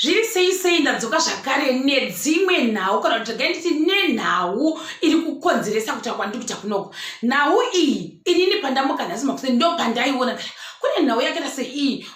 Zviri sei sei, ndadzoka zvakare nedzimwe nhau, kana kuti regai nditi nenhau iri kukonzeresa kuita kwandiri kuita kunoko. Nhau iyi, inini pandamuka nhasi makuseni ndo pandaiona kana kune nhau yakaita seiyi.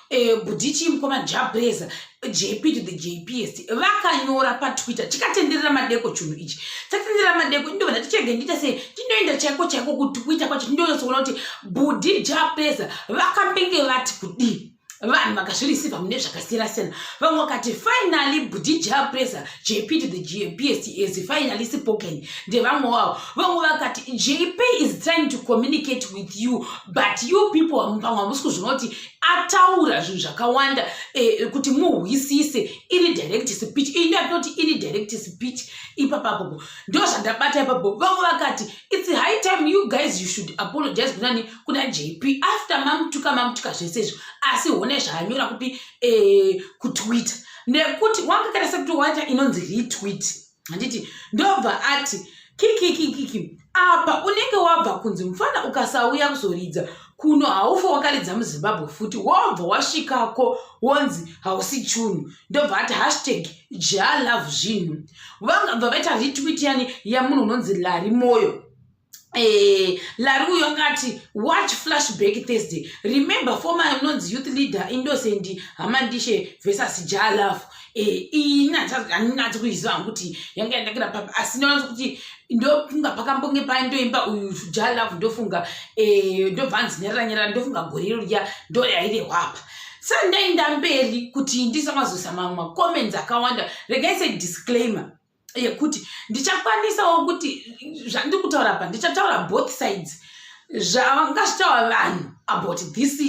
Bhudichi mukoma Jah Prayzah, JP to the JPS, vakanyora paTwitter, chikatenderera madeko. Chinhu ichi chatenderera madeko. Ndobva ndati chege ndiita sei, tinoenda chaiko chaiko kuTwitter kwacho, tindonyatsokuona kuti bhudhi Jah Prayzah vakambenge vati kudii. Vanhu vakazvireceiva mune zvakasiyana siyana. Vamwe vakati, "Finally bhudhi Jah Prayzah, JP to the JPS, is finally spoken." Ndevamwe wavo. Vamwe vakati, "JP is trying to communicate with you, but you people pamwe hamusi kuzviona kuti ataura zvinhu zvakawanda kuti muhwisise. Iri direct speech." Iyi ndoyatinoti iri direct speech ipapapopo. Ndo zvandabata ipapo. Vamwe vakati, "It's high time you guys, you should apologize kunani? Kuna JP, after mamutuka, mamutuka zvese izvo, asi hone zvaanyora kupi? KuTwitter." Nekuti wanga kaita sekuti waita inonzi retweet, handiti? Ndobva ati kikikikiki, apa unenge wabva kunzi, "Mufana, ukasauya kuzoridza kuno haufa wakaridza muZimbabwe futi." Wobva wasvikako wonzi hausi chunhu. Ndobva ati #JahLove zvinhu. Vangabva vaita retweet yani yamunhu unonzi Lari Moyo. Lari uyo angati, "Watch flashback Thursday. Remember former unonzi youth leader Innocent Hamandishe versus Jah Love." Iyi handinatsi kuiziva hangu kuti yanga yandakira papa, asi ndinoona kuti ndofunga pakambonge paindoimba uyu Jah Love. Ndofunga ndobva anzi nyarara nyarara. Ndofunga gore iro riya ndo yairehwa apa. Saka ndaenda mberi kuti ndisamazoisa mamwe macomments akawanda. Regai sedisclaimer yekuti ndichakwanisawo kuti zvandiri kutaura apa, ndichataura both sides zvangazvitaura vanhu about this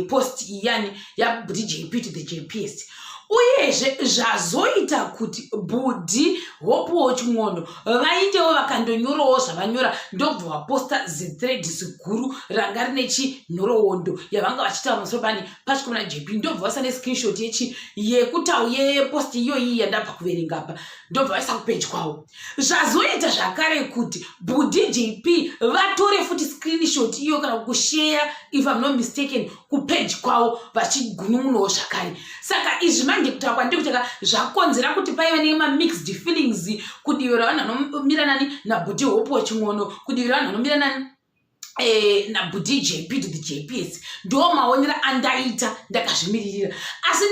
post iyani yabhudhi JP to the JPS, uyezve zvazoita kuti bhudhi Hopewell Chin'ono vaitewo vakandonyorawo zvavanyora, ndobva vaposta zithread ziguru ranga rine chinhoroondo yavanga vachitaura pamusoro pani pachikomana JP. Ndobva vaisa nescreenshot yechi yekutau yepost iyoyi yandabva kuverenga apa, ndobva vaisa kupeji kwavo. Zvazoita zvakare kuti bhudhi JP vatore futi screenshot iyo kana kushare, if I'm not mistaken, kupeji kwavo vachigunun'unawo zvakare. Saka izvi manje, kutaura kwandiri kutaka, zvakonzera kuti paiva nemamixed feelings kudivi ravanhu vanomira nani nabhudhi Hopewell Chin'ono, kudivi ravanhu vanomira nani nabhudhi JP to the JPS. Ndo maonero andaita ndakazvimiririra, asi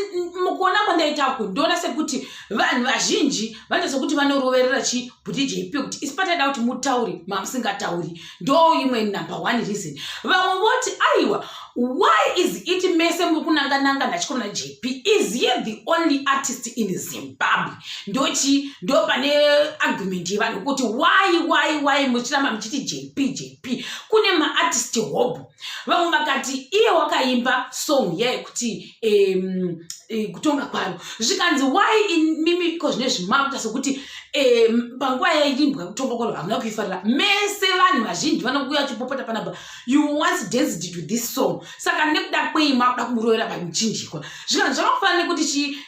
mukuona kwandaita uku, ndoona sekuti vanhu vazhinji vanoita sekuti vanoroverera chi bhudhi JP kuti isi pataida kuti mutauri mamusingatauri. Ndo imwe number one reason. Vamwe voti, "Aiwa, why is it mese muri kunanga-nanga nachikomana JP? Is he the only artist in Zimbabwe?" Ndochi ndo pane argument yevanhu kuti why muchiramba muchiti JP, JP? Kune maartist hope. Vamwe vakati iye wakaimba song yayekuti Kutonga Kwaro. Zvikanzi, "Why mimi ko zvine zvimakuta sekuti panguva yaiimbwa Kutonga Kwaro hamuna kuifarira mese? Vanhu vazhinji vanokuya vachipopota panapa, you once danced to this song, saka nekuda kwei makuda kumurovera pamuchinjikwa?" Zvikanzi zvakafanana nekuti chi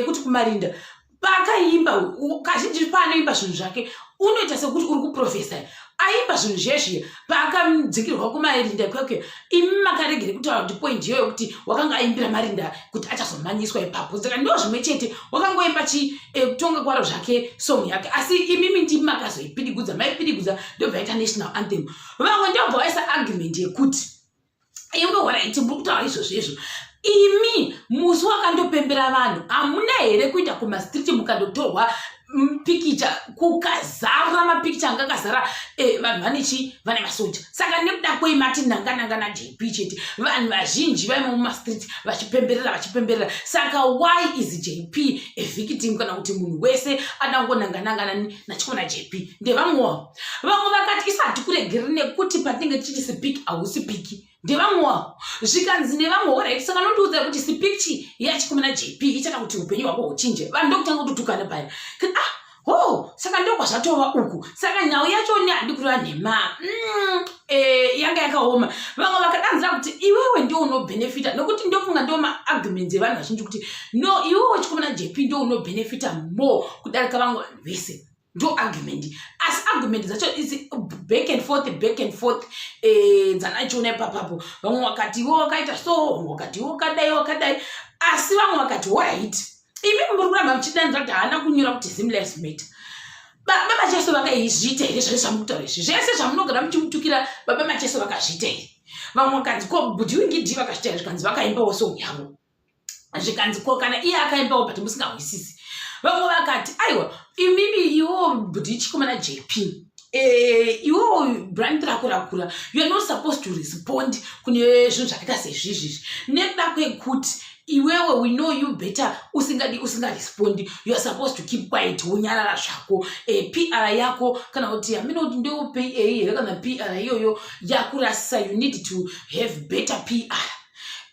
kuti kumarinda paakaimba, kazhinji paanoimba zvinhu zvake unoita sekuti uri kuprophesy. Aimba zvinhu zvezviya paakadzikirwa kumarinda kwekwe, imi makaregere kutaura kuti point iyoyo kuti wakanga aimbira marinda kuti achazomanyiswa ipapo. Saka ndo zvimwe chete, wakangoimba chi Kutonga Kwaro zvake song yake, asi imimi ndimi makazoipidigudza, maipidigudza, ndobva yaita national anthem. Vamwe ndobva vaisa argument yekuti, "Imwe alright, muri kutaura izvozvo izvo, imi musi wakandopembera vanhu hamuna here kuita kumastreet mukandotorwa pikicha kukazara mapikicha anga akazara vanhu vane chi vane masoja? Saka nekuda kwei mati nanga nanga naJP chete? Vanhu vazhinji vaima mumastreet vachipemberera, vachipemberera. Saka why is JP a victim, kana kuti munhu wese ada kungonanga nanga nachikomana JP?" Ndevamwewo. Vamwe vakati, "Isati kuregereri nekuti patinenge tichiti speak hausipiki." Ndevamwewo. Zvikanzi nevamwe, "Alright, saka nondiudza kuti speech yachikomana JP ichada kuti upenyu hwako huchinje?" Vanhu ndokutanga kutotukana paya. Ah, ho, saka ndokwazvatova uku. Saka nhau yacho ne handi kureva nhema, yanga yakaoma. Vamwe vakadanzira kuti iwewe ndio unobhenefita, nokuti ndofunga ndo maarguments evanhu vazhinji kuti no, iwewe chikomana JP ndo unobhenefita more kudarika vamwe vanhu vese. Ndo argument, asi argument dzacho is back and forth, back and forth dzanachiona ipapapo. Vamwe vakati iwe wakaita so, vamwe vakati iwe wakadai, wakadai, asi vamwe vakati, "Alright, Imi muri kuramba muchidanza kuti haana kunyora kuti Zim Lives Matter. Baba Macheso vakaizviita here zvese zvamukutaura izvi? Zvese zvamunogara muchimutukira Baba Macheso vakazviita here? Vamwe vakanzi ko Bhudhi Wingi D vakazviita here? Zvikanzi vakaimbawo song yavo. Zvikanzi ko kana iye akaimbawo but musingahwisisi. Vamwe vakati aiwa imimi iwo Bhudhi Chikomana JP, iwo brand rako rakura, you are not supposed to respond kune zvinhu zvakaita sezvizvizvi, nekuda kwekuti iwewe we know you better. Usingadi, usingarespondi, you are supposed to keep quiet, wonyarara zvako. PR yako kana kuti hamina kuti ndeo pa here kana PR iyoyo yakurasisa. You need to have better PR.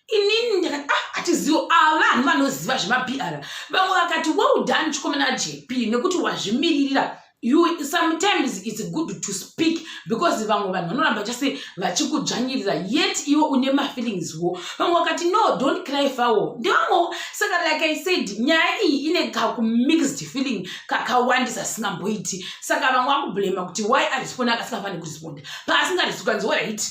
Inini ndakati, ah, hatizivo ava vanhu vanoziva zvemaPR. Vamwe vakati, well done, Chikomana JP, nekuti wazvimiririra. You, sometimes it's good to speak because vamwe vanhu vanoramba chase vachikudzvanyirira, yet iwe une mafeelings wo. Vamwe vakati, no, don't cry foul. Ndevamwewo. Saka like I said, nyaya iyi ine kakumixed feeling kakawandisa singamboiti. Saka vamwe vakublema kuti why aresponda akasingafaniri kuresponda. Paasingaresponda, right,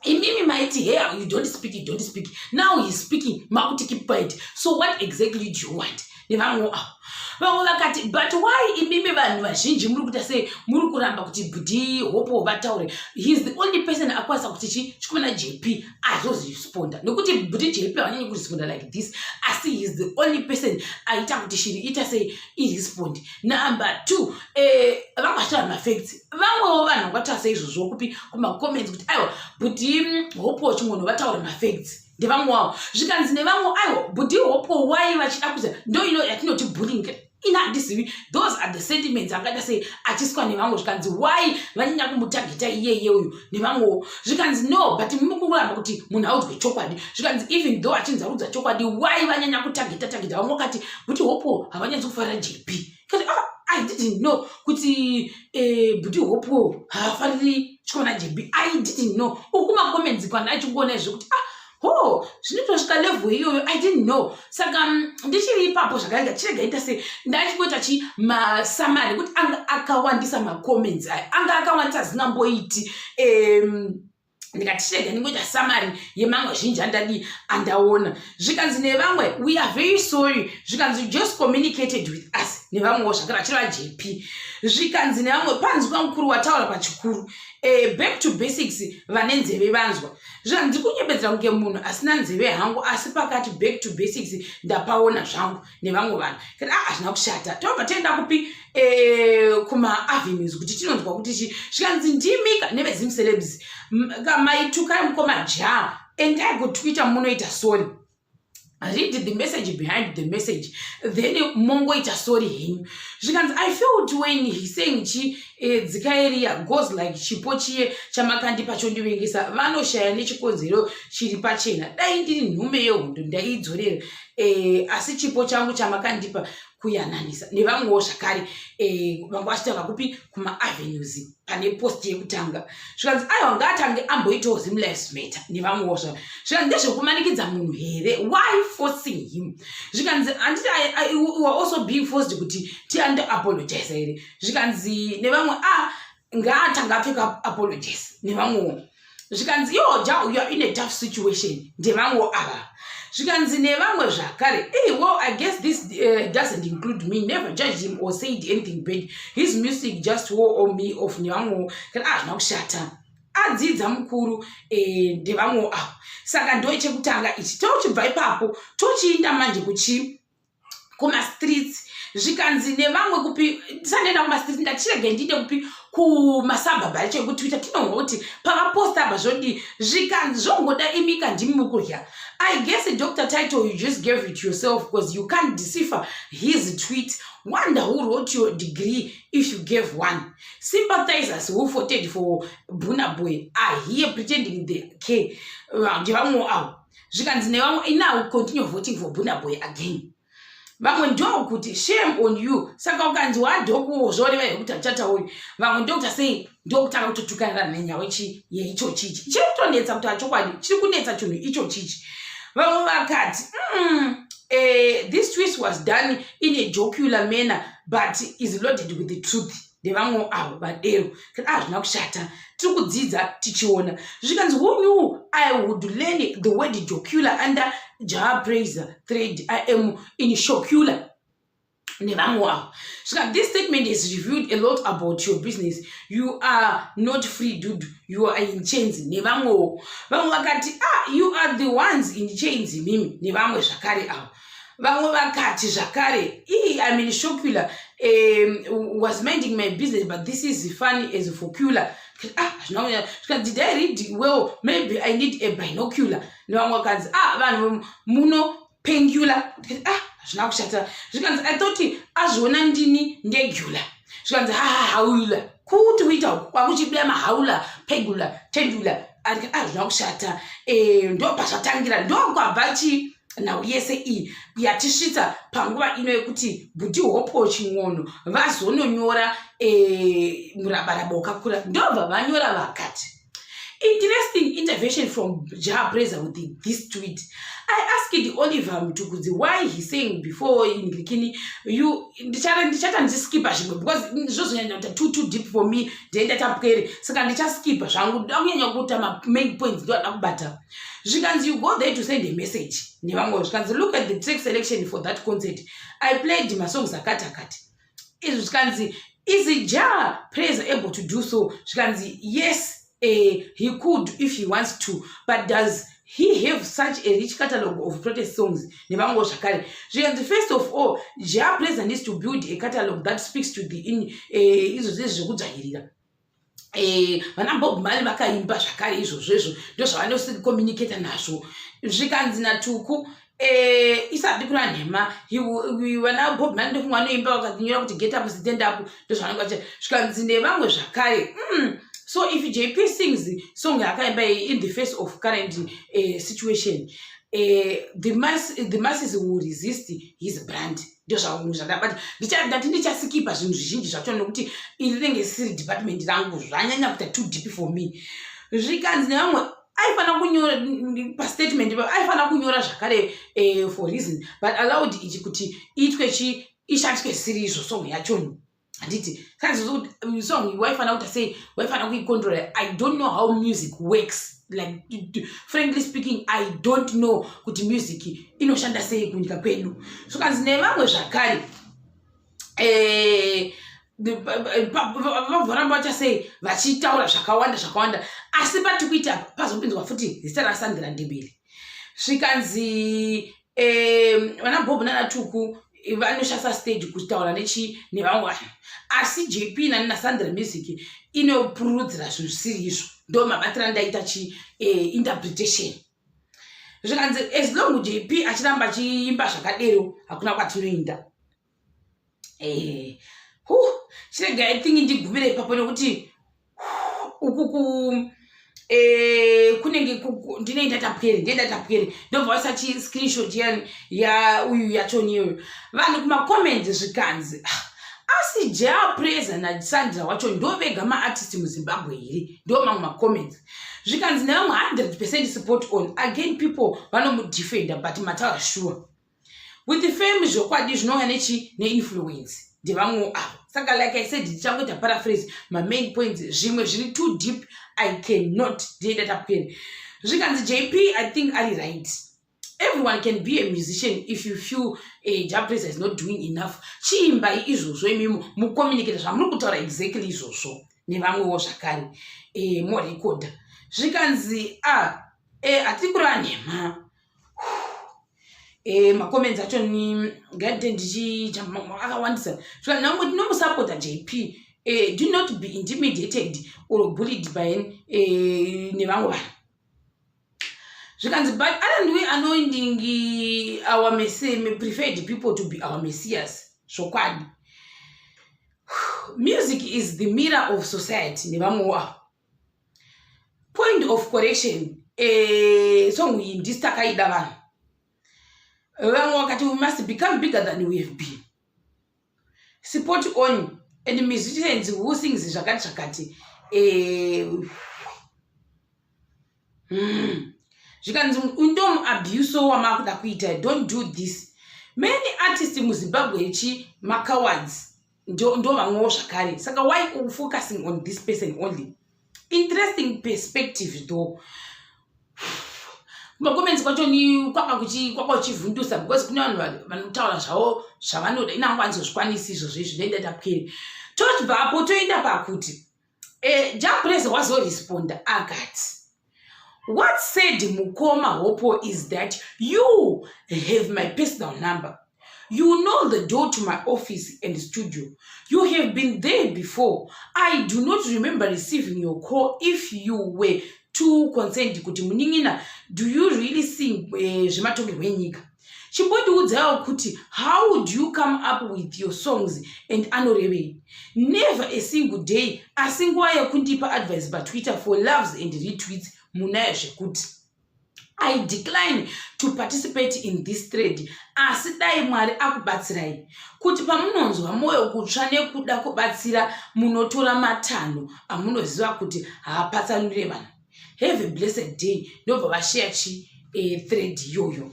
imimi maiti, hey, you don't speak, you don't speak. Now he's speaking, makuti keep quiet. So what exactly do you want? Nevamwewo avo. Vamwe vakati, but why imimi vanhu vazhinji muri kuita sei, muri kuramba kuti Bhudhi Hope vataure? He is the only person akwanisa kuti chi Chikomana JP azoresponda, nekuti Bhudhi JP havanyanyi kuresponda like this, asi he is the only person aita kuti shiri ita sei, irespond. Number two, vanga vachitaura mafacts. Vamwewo vanhu vangataura seizvozvo kupi, kumacomments, kuti aiwa, Bhudhi Hope Chin'ono vataura mafacts. Ndevamwe wavo. Zvikanzi nevamwe, aiwa, Bhudhi Hope wai vachida kuita ndo ino yatinoti bullying. Ina handizivi, those are the sentiments angaita sei achiswa nevamwe. Zvikanzi why vanyanya kumutageta iyeye uyu? Nevamwewo. Zvikanzi no, but mukuramba kuti munhu audzwe chokwadi. Zvikanzi even though achinzi arudza chokwadi, why vanyanya kutageta tageta? Vamwe vakati kuti Hope havanyatsi kufarira JP. Kati, ah, I didn't know kuti Bhuti Hope havafariri Chikomana JP. I didn't know. Uku macomments kwana achikuona izvo kuti, ah, ho, zvinotosvika level iyoyo. I didn't know. Saka ndichiri ipapo zvakaita, chirega ita sei, ndachingoita chi masummary kuti anga akawandisa macomments aya, anga akawandisa zingamboiti. Ndikati chirega ndingoita summary yemamwe zhinji andadi andaona. Zvikanzi nevamwe, we are very sorry. Zvikanzi just communicated with us. Nevamwewo zvakare vachireva JP. Zvikanzi nevamwe, panzwa mukuru wataura pachikuru, back to basics, vane nzeve vanzwa. Zvikanzi ndikunyepedzera kunge munhu asina nzeve hangu, asi pakati back to basics ndapaona zvangu. Nevamwe vanhu kati, ah, hazvina kushata. Tobva toenda kupi? Kumaavenues kuti tinonzwa kuti chi. Zvikanzi ndimika neveZimcelebs maitukai mukoma ja, endai kuTwitter munoita sorry. Read the message behind the message, then mongoita sorry henyu. Zvikanzi I felt when he saying chi dzikaeria goes like chipo chiye chamakandipa chondivengesa, vanoshaya nechikonzero chiri pachena. Dai ndiri nhume yehondo ndaidzorera, asi chipo changu chamakandipa kuyananisa. Nevamwewo zvakare, vanga vachitaura kupi, kumaavenues pane post yekutanga. Zvikanzi aiwa, ngaatange amboitawo Zim Lives Matter. Nevamwewo zva. Zvikanzi ndezvekumanikidza munhu here? Why forcing him? Zvikanzi handiti we are also being forced kuti tiande apologize here? Zvikanzi nevamwe, a ngaatanga apfeka apologize. Nevamwewo. Zvikanzi yo ja, you are in a tough situation. Ndevamwewo ava. Zvikanzi nevamwe zvakare, hey, well, I guess this doesn't include me. Never judged him or said anything bad. His music just wore on me off. Nevamwewo kana, ah, hazvina kushata, adzidza mukuru. Ndevamwewo avo. Saka ndo chekutanga ichi. Tochibva ipapo tochiinda manje kuchi kumastreets. Zvikanzi nevamwe kupi, tisandienda kumastreets, ndachirege ndiinde kupi, kumasabhabha acho ekuTwitter. Tinonzwa kuti pavaposta apa zvodii. Zvikanzi zvongoda imika, ndimi mukurya. I guess Dr title, you just gave it yourself because you can't decipher his tweet. Wonder who wrote your degree, if you gave one. Sympathizers who voted for Burna Boy are here pretending they care. Ndevamwewo avo. Zvikanzi nevamwe, now continue voting for Burna Boy again. Vamwe ndokuti shame on you. Saka ukanzi wadhokuwo zvoreva here kuti hachatauri? Vamwe ndokuta sei, ndokutanga kutotukanira nenyaya yeicho chichi chiri kutonetsa. Kuti achokwadi chiri kunetsa chinhu icho chichi. Vamwe vakati, this twist was done in a jocular manner but is loaded with the truth. Ndevamwe avo vadero. Kati hazvina kushata, tiri kudzidza tichiona. Zvikanzi, who knew I would learn the word jocular under Jah Prayzah thread, "I am in shocula," nevamwe avo. Svika, "This statement has revealed a lot about your business. You are not free, dude, you are in chains," nevamwewo. Vamwe vakati, "Ah, you are the ones in chains mimi," nevamwe zvakare avo. Vamwe vakati zvakare, "I mean, shocula, was minding my business, but this is funny as focula." Ah, zvika, "Did I read well? Maybe I need a binocular." Nevamwe vakanzi, "Ah, vanhu muno pengula." Ah, hazvina kushata. Zvikanzi, "I thought azviona ndini ndegula." Zvikanzi, "Hahahaula kuti kuita kwakuchibuda mahaula pegula tendula." Hazvina kushata. Ndo pazvatangira, ndokwabva chi nhau yese iyi yatisvitsa panguva ino yekuti Bhuti Hopo Chin'ono vazononyora murabaraba wakakura. Ndobva vanyora vakati, "Interesting intervention from Jah Prayzah with this tweet. I asked Oliver Mtukudzi why he saying before in Grikini you." Ndichata ndichiskipa zvimwe because zvozonyanya kuita too deep for me. Ndenda tapwere, saka ndichaskipa zvangu. Nda kunyanya kuita mamain points, ndo ada kubata. Zvikanzi, "You go there to send a message," nevamwe. Zvikanzi, "Look at the track selection for that concert. I played masongs akati akati izvi." Zvikanzi, "Is Jah Prayzah able to do so?" Zvikanzi, "Yes, he could if he wants to, but does he have such a rich catalog of protest songs?" Nevamwewo zvakare. Zvikanzi, "First of all, Jah Prayzah needs to build a catalog that speaks to the in izvo zvezvi zvekudzvanyirira. Vana Bob Marley vakaimba zvakare izvozvo izvo, ndo zvavanocommunicata nazvo." Zvikanzi naTuku, isati kuna nhema, vana Bob Marley ndofunga vanoimba vakanyora kuti "Get up, stand up," ndozvavanenge vachi. Zvikanzi nevamwe zvakare, "So if JP sings song yakaimba in the face of current situation, the masses will resist his brand." Ndo zvandabata. Ndati ndichaskipa zvinhu zvizhinji zvacho nekuti iri rinenge risiri department rangu, zvanyanya kuita too deep for me. Zvikanzi nevamwe, aifanira kunyora pastatement, aifanira kunyora zvakare for reason, but allowed ichi kuti itwe chi ishandiswe zvisiri izvo song yachoni, handiti? Saka song waifanira kuita sei? Waifanira kuicontrola. I don't know how music works. Like, frankly speaking, I don't know kuti music inoshanda sei kunyika kwedu. Zvikanzi nevamwe zvakare, vabvaramba vacha sei vachitaura zvakawanda zvakawanda, asi pati kuita pazopinzwa futi zita raSandra Ndebele. Zvikanzi, vana Bob nanaTuku vanoshandisa stage kutaura nechi nevamwe vanhu, asi JP nani naSandra, music inopururudzira zvinhu zvisiri izvo. Ndo mabatiro andaita chi interpretation. Zvikanzi, as long JP achiramba achiimba zvakadero, hakuna kwatinoenda. Chirega, I think ndigumire ipapo nekuti uku ku kunenge ndinoenda tapwere, ndienda tapwere. Ndobva vaisa chiscreenshot ya uyu yachoni iyoyo. Vanhu kumacomments, zvikanzi, "Ah, asi Jah Prayzah naSandra wacho ndo vega maartist muZimbabwe here?" Ndo mamwe macomments. Zvikanzi nevamwe, "100% support on again, people vanomudefenda, but mataura sure with the fame, zvokwadi zvinouya nechi neinfluence." Ndevamwewo avo. Saka like I said, ndichangoita paraphrase mamain points, zvimwe zviri too deep, I cannot, ndienda tapwere. Zvikanzi, "JP I think ari right. Everyone can be a musician. If you feel Jah Prayzah is not doing enough, chiimbai izvozvo imimo mucommunicate zvamuri kutaura exactly izvozvo." Nevamwewo zvakare, morekodha. Zvikanzi, a hatiri kureva nhema. Macomments acho ni ngaite ndichiita akawandisa. Zvikanzi namwe, "Tinomusapota JP. Do not be intimidated or bullied by nevamwe vanhu." Zvikanzi, "But aren't we anointing our preferred people to be our messiahs?" Zvokwadi, "Music is the mirror of society." Nevamwewo avo. Point of correction, song iyi ndisi takaida. Vanhu vamwe vakati, "We must become bigger than we have been. Support on and musicians who sings zvakati zvakati." Zvikanzi, "Ndomuabuse wamakuda kuita. Don't do this. Many artists muZimbabwe chi macowards." Ndo vamwewo zvakare. Saka why focusing on this person only? Interesting perspective though. Kumacomments kwacho ni kwanga kuchi kwanga kuchivhundusa because kune vanhu vanotaura zvavo zvavanoda. Ini hangu handizozvikwanisi izvozvo izvi, ndoenda tapwere. Tobvapo toenda pakuti Jah Prayzah wazoresponda akati, "What said Mukoma Hopo is that you have my personal number. You know the door to my office and studio. You have been there before. I do not remember receiving your call. If you were too concerned kuti munin'ina, do you really sing zvematongerwo enyika? Chimbondiudzaiwo kuti how do you come up with your songs and anorevei? Never a single day, asi nguva yekundipa advice paTwitter for loves and retweets munayo zvekuti. I decline to participate in this thread, asi dai Mwari akubatsirai kuti pamunonzwa mwoyo kutsva nekuda kubatsira, munotora matanho amunoziva kuti haapatsanure vanhu. Have a blessed day." Ndobva vasheya chi thread iyoyo.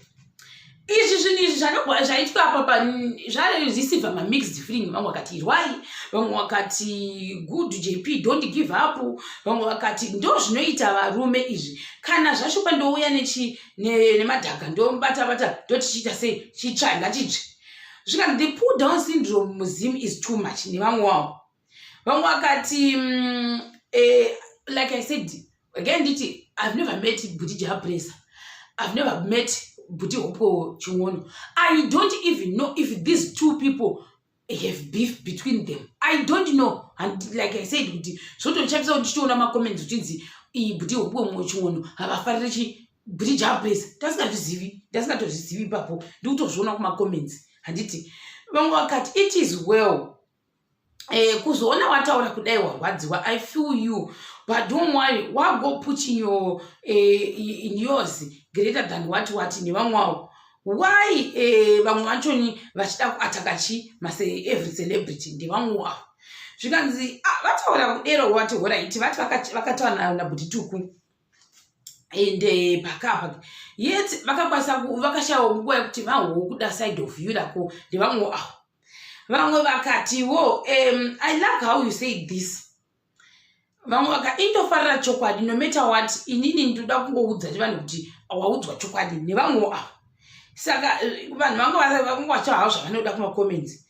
Izvi zvinhu izvi zvaitwa apa zvareceiva mamixed feeling. Vamwe vakati irwai, vamwe vakati good JP, don't give up, vamwe vakati ndo zvinoita varume izvi, kana zvashupa ndouya nemadhaga, ndobata bata, ndotichiita sei, chitsva ngachitsve. Zvikanzi the pull down syndrome muZim is too much nevamwe wavo. Vamwe vakati like I said again, nditi I've never met Bhuti Jah Prayzah, I've never met Bhuti Hopo Chin'ono. I don't even know if these two people have beef between them. I don't know. And like I said kuti zvotochamisa kuti ndichitoona macomments uchinzi iyi Bhuti Hopo Chin'ono havafariri chi Bhuti Jah Prayzah. Tasingazvizivi, ndasingatozvizivi ipapo, ndikutozviona kumacomments, handiti? Vamwe vakati it is well. Kuzoona wataura kudai warwadziwa, I feel you, but don't worry, wago put in yours greater than what what nevamwe wavo. Why vamwe vachoni vachida kuataka chi mase every celebrity ndevamwe wavo. Zvikanzi ah, vataura kudero wati alright, vati vakataura naBhuti Tuku and pakapa yet vakakwanisa vakashayiwa nguva yekuti vahwo kuda side of view rako ndevamwewo avo. Vamwe vakatiwo I like how you say this. Vamwe vaka indofarira chokwadi no matter what. Inini ndoda kungoudza vanhu kuti waudzwa chokwadi nevamwewo avo. Saka vanhu vanga vachahawo zvavanoda kumacomments.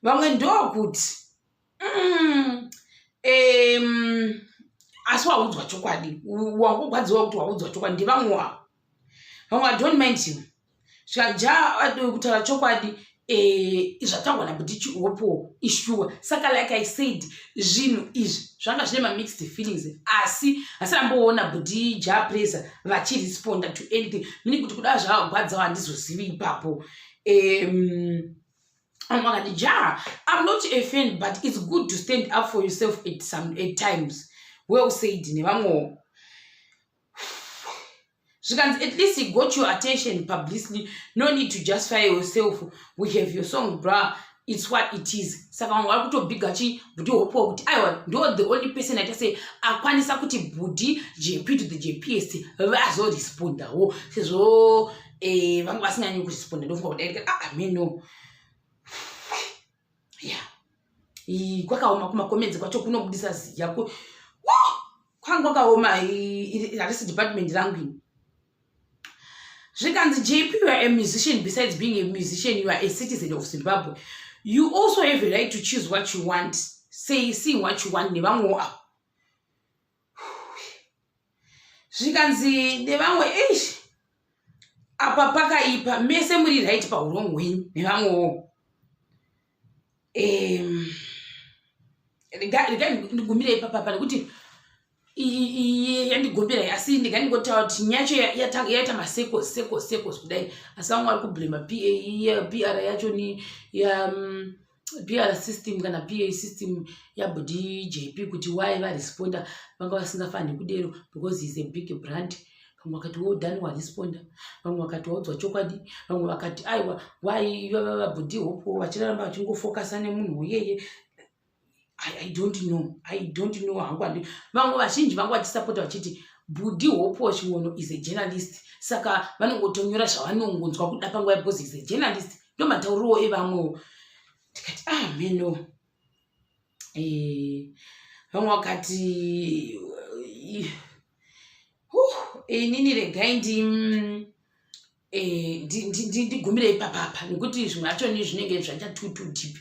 Vamwe ndokuti asi waudzwa chokwadi, wangogwadziwa kuti waudzwa chokwadi ndevamwewo avo. Vamwe, don't mind him. Zvikaja kutaura chokwadi, zvataurwa naBhuti Hopo ishuwa. Saka like I said, zvinhu izvi zvanga zvine mamixed feelings, asi hasiramboona Bhuti Jah Prayzah vachiresponda to anything, meaning kuti kuda zvavagwadzawo handizozivi ipapo. Vakati ja, I'm not a fan, but it's good to stand up for yourself at some at times. Well said nevamwewo. Zvikanzi at least he got your attention publicly. No need to justify yourself. We have your song, bra. It's what it is. Saka vamwe vari kutobhiga chi Bhuti Hopo kuti aiwa, ndo the only person aita sei akwanisa kuti Bhuti JP to the JPS vazorespondawo, sezvo vanga vasinganyanyi kuresponda. Ndofunga kuti ah, ameno ya kwakaoma. Kumacomments kwacho kunobudisa ziya kwanga kwakaoma. Harisi department rangu ini. Zvikanzi JP, you are a musician. Besides being a musician, you are a citizen of Zimbabwe. You also have a right to choose what you want, say, sing what you want nevamwewo avo. Zvikanzi nevamwe, eish, apa pakaipa, mese muri right paurong hwenyu nevamwewo. Regai ndigumire ipapapa nekuti yandigomberai, asi ndingangotaura kuti nyacho yaita masecos secos secos kudai, asi vamwe vari kublema PR yacho ni ya PR system kana PA system yaBhudi JP kuti why varesponda, vanga vasingafaniri kudero because is a big brand. Vamwe vakati well done, waresponda. Vamwe vakati waudzwa chokwadi. Vamwe vakati aiwa, why vaBhudi Hopo vachiramba vachingofokasa nemunhu iyeye? I don't know, I don't know hangu. Handi vamwe vazhinji vanga vachisapota vachiti Bhudi Hopo Chin'ono is a journalist, saka vanongotonyora zvavanongonzwa kuda panguva, because is a journalist. Ndo matauriwo evamwewo. Tikati ah, meno. Vamwe vakati Inini regai ndi eh, ndigumire ipapapa nekuti zvimwe zvacho ni zvinenge zvaita too too deep.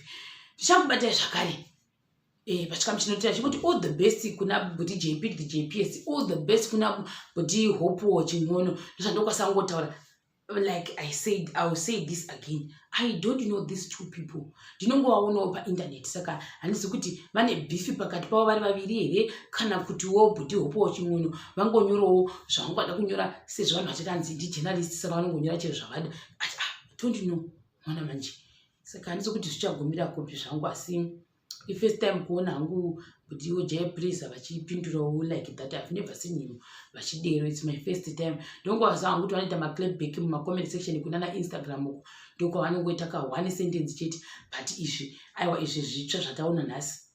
Ndichakubatai zvakare pachikamu chinotera chekuti all the best kuna bhuti JP, the JPS, all the best kuna bhuti Hope Chin'ono. Ndozvandokwanisa kungotaura. Like I said, I will say this again, I don't know these two people. Ndinongovaonawo painternet, saka handisi kuti vane beef pakati pavo vari vaviri here, kana kutiwo bhuti Hope Chin'ono vangonyorawo zvavangada kunyora, sezvo vanhu vachitanzi ndijournalist, saka vanongonyora chero zvavada. Ati ah, don't know mwana manje, saka handisi kuti zvichagumira kupi zvangu. Asi ifirst time kuona hangu bhutiwo Jah Prayzah vachipindurawo like that. I've never seen him vachidero. It's my first time. Ndongovaziva hangu kuti vanoita maclapback mumacomment section kunana Instagram uko, ndokwavanongoita ka one sentence chete, but izvi aiwa, izvi zvitsva zvataona nhasi.